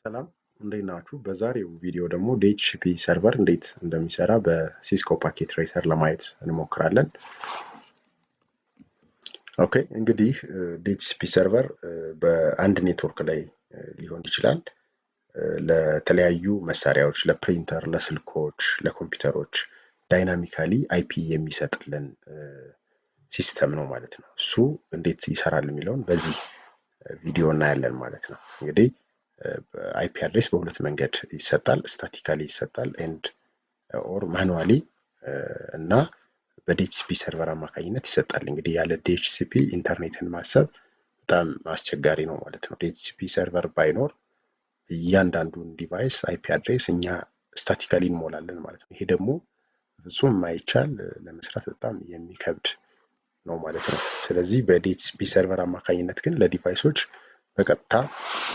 ሰላም እንዴት ናችሁ? በዛሬው ቪዲዮ ደግሞ DHCP server እንዴት እንደሚሰራ በ Cisco Packet Tracer ለማየት እንሞክራለን። Okay፣ እንግዲህ DHCP server በአንድ ኔትወርክ ላይ ሊሆን ይችላል፣ ለተለያዩ መሳሪያዎች፣ ለፕሪንተር፣ ለስልኮች፣ ለኮምፒውተሮች dynamically IP የሚሰጥልን system ነው ማለት ነው። እሱ እንዴት ይሰራል የሚለውን በዚህ ቪዲዮ እናያለን ማለት ነው። እንግዲህ IP address በሁለት መንገድ ይሰጣል። Statically ይሰጣል and or manually እና በ DHCP server አማካኝነት ይሰጣል። እንግዲህ ያለ DHCP ኢንተርኔትን ማሰብ በጣም አስቸጋሪ ነው ማለት ነው። DHCP server ባይኖር እያንዳንዱን device IP address እኛ statically እንሞላለን ማለት ነው። ይሄ ደግሞ ፍጹም የማይቻል፣ ለመስራት በጣም የሚከብድ ነው ማለት ነው። ስለዚህ በ DHCP server አማካኝነት ግን ለ device ኦች በቀጥታ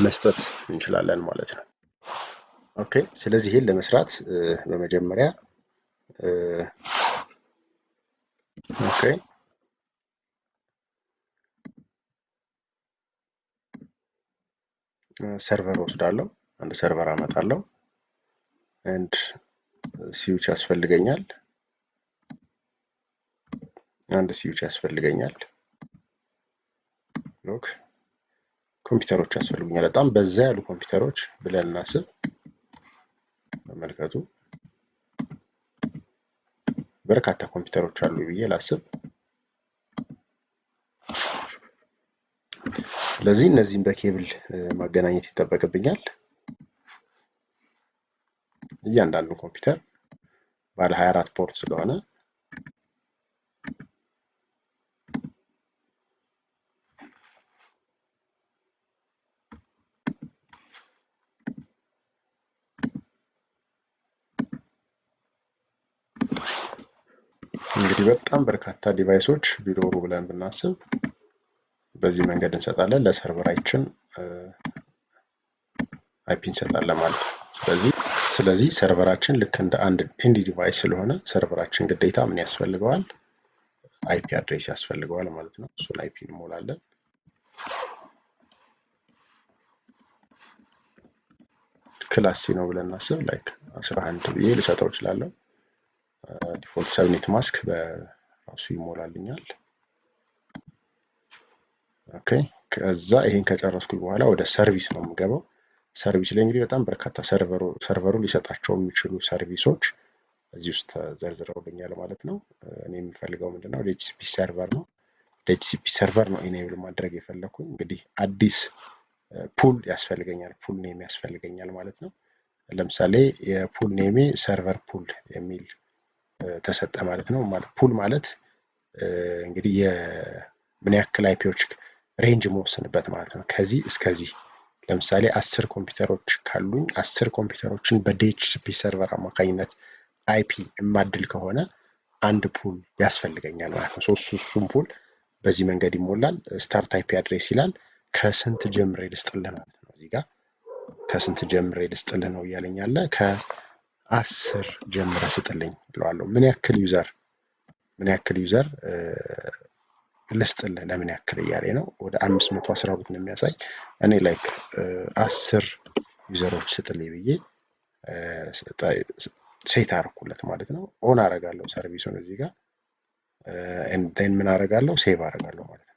መስጠት እንችላለን ማለት ነው። Okay፣ ስለዚህ ይሄን ለመስራት በመጀመሪያ okay server ወስዳለሁ። አንድ server አመጣለሁ። አንድ switch ያስፈልገኛል። አንድ switch ያስፈልገኛል። Look፣ ኮምፒውተሮች ያስፈልጉኛል። በጣም በዛ ያሉ ኮምፒውተሮች ብለን እናስብ። ተመልከቱ፣ በርካታ ኮምፒውተሮች አሉ ብዬ ላስብ። ስለዚህ እነዚህን በኬብል ማገናኘት ይጠበቅብኛል። እያንዳንዱ ኮምፒውተር ባለ 24 port ስለሆነ እንግዲህ በጣም በርካታ device ኦች ቢኖሩ ብለን ብናስብ በዚህ መንገድ እንሰጣለን። ለ server ኣችን IP እንሰጣለን ማለት ነው። ስለዚህ server ኣችን ልክ እንደ አንድ end device ስለሆነ server ኣችን ግዴታ ምን ያስፈልገዋል? IP address ያስፈልገዋል ማለት ነው። እሱን IP እንሞላለን። Class C ነው ብለን እናስብ። Like 11 ብዬ ልሰጠው እችላለሁ። Default subnet mask በራሱ ይሞላልኛል። Okay፣ ከዛ ይሄን ከጨረስኩኝ በኋላ ወደ service ነው የምገባው። Service ላይ እንግዲህ በጣም በርካታ server ኡ ሊሰጣቸው የሚችሉ service ኦች እዚህ ውስጥ ተዘርዝረውልኛል ማለት ነው። እኔ የምፈልገው ምንድነው? DHCP server ነው። DHCP server ነው enable ማድረግ የፈለኩኝ። እንግዲህ አዲስ pool ያስፈልገኛል፣ pool name ያስፈልገኛል ማለት ነው። ለምሳሌ የ pool name ኤ server pool የሚል ተሰጠ ማለት ነው። Pool ማለት እንግዲህ ምን ያክል IP ዎች range መወስንበት ማለት ነው። ከዚህ እስከዚህ ለምሳሌ 10 ኮምፒውተሮች ካሉኝ 10 ኮምፒውተሮችን በ DHCP server አማካኝነት IP የማድል ከሆነ አንድ pool ያስፈልገኛል ማለት ነው። እሱም pool በዚህ መንገድ ይሞላል። Start IP address ይላል። ከስንት ጀምሬ ልስጥልህ ማለት ነው። እዚህ ጋር ከስንት ጀምሬ ልስጥልህ ነው እያለኝ ያለ፣ ከ10 ጀምረህ ስጥልኝ እለዋለሁ። ምን ያክል user ልስጥልህ፣ ለምን ያክል እያለኝ ነው። ወደ 512 ነው የሚያሳይ። እኔ like 10 user ኦች ስጥልኝ ብዬ set አደረኩለት ማለት ነው። On አረጋለሁ service ኡን እዚህ ጋር፣ and ምን አረጋለሁ? Save አረጋለሁ ማለት ነው።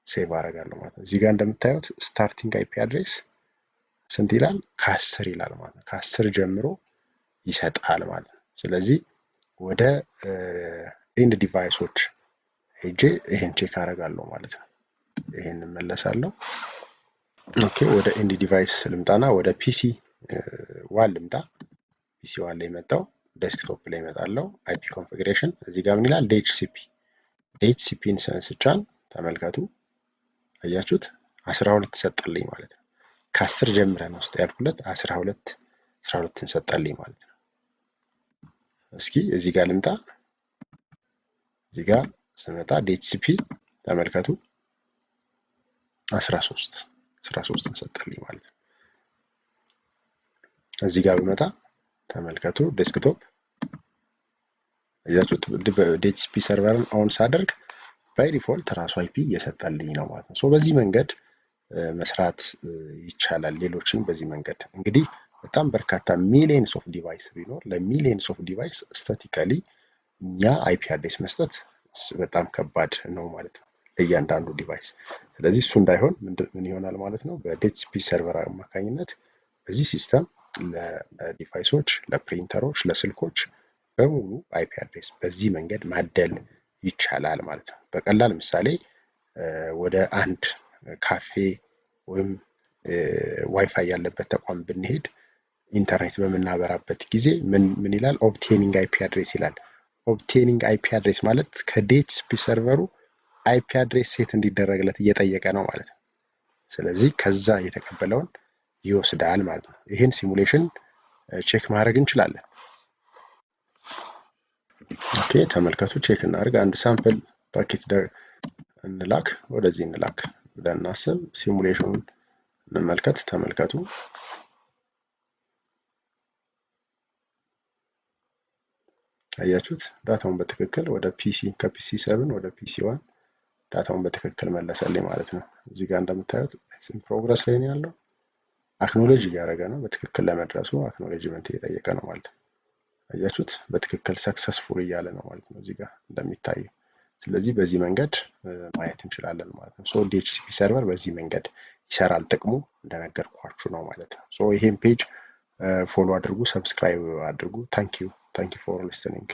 Save አረጋለሁ ማለት ነው። እዚህ ጋር እንደምታዩት starting IP address ስንት ይላል? ከ10 ይላል ማለት ነው። ከ10 ጀምሮ ይሰጣል ማለት ነው። ስለዚህ ወደ end device ኦች ሄጄ ይሄን check አደርጋለሁ ማለት ነው። ይሄን እመለሳለሁ። Okay፣ ወደ end device ልምጣና ወደ PC one ልምጣ። PC one ላይ መጣው፣ desktop ላይ እመጣለሁ። IP configuration እዚህ ጋር ምን ይላል? DHCP። DHCP ን ስጫን ተመልከቱ፣ አያችሁት? 12 ሰጠልኝ ማለት ነው። ከ10 ጀምረን ውስጥ ያልኩለት 12 12ን ሰጠልኝ ማለት ነው። እስኪ እዚህ ጋር ልምጣ። እዚህ ጋር ስመጣ DHCP ተመልከቱ፣ 13 13ን ሰጠልኝ ማለት ነው። እዚህ ጋር ብመጣ ተመልከቱ፣ desktop አያችሁት? DHCP server ን on ሳደርግ by default ራሱ IP እየሰጠልኝ ነው ማለት ነው። So በዚህ መንገድ መስራት ይቻላል። ሌሎችን በዚህ መንገድ እንግዲህ በጣም በርካታ millions of device ቢኖር ለ millions of device statically እኛ IP address መስጠት በጣም ከባድ ነው ማለት ነው ለእያንዳንዱ device። ስለዚህ እሱ እንዳይሆን ምን ይሆናል ማለት ነው? በ DHCP server አማካኝነት በዚህ system ለ device ኦች፣ ለፕሪንተሮች፣ ለስልኮች በሙሉ IP address በዚህ መንገድ ማደል ይቻላል ማለት ነው። በቀላል ምሳሌ ወደ አንድ ካፌ ወይም ዋይፋይ ያለበት ተቋም ብንሄድ ኢንተርኔት በምናበራበት ጊዜ ምን ምን ይላል? Obtaining IP address ይላል። Obtaining IP address ማለት ከ DHCP server ኡ IP address set እንዲደረግለት እየጠየቀ ነው ማለት ነው። ስለዚህ ከዛ የተቀበለውን ይወስዳል ማለት ነው። ይህን simulation check ማድረግ እንችላለን። Okay፣ ተመልከቱ፣ check እናድርግ። አንድ sample packet እንላክ፣ ወደዚህ እንላክ ብለን እናስብ። Simulation ኑን እንመልከት። ተመልከቱ። አያችሁት? Data ውን በትክክል ወደ PC ከ PC 7 ወደ PC 1 data ውን በትክክል መለሰልኝ ማለት ነው። እዚህ ጋር እንደምታዩት progress ላይ ነው ያለው። Acknowledge እያደረገ ነው። በትክክል ለመድረሱ acknowledgement እየጠየቀ ነው ማለት ነው። አያችሁት? በትክክል successful እያለ ነው ማለት ነው እዚህ ጋር እንደሚታየው። ስለዚህ በዚህ መንገድ ማየት እንችላለን ማለት ነው። So DHCP server በዚህ መንገድ ይሰራል። ጥቅሙ እንደነገርኳችሁ ነው ማለት ነው። So ይሄን page follow አድርጉ፣ subscribe አድርጉ። Thank you, thank you for listening.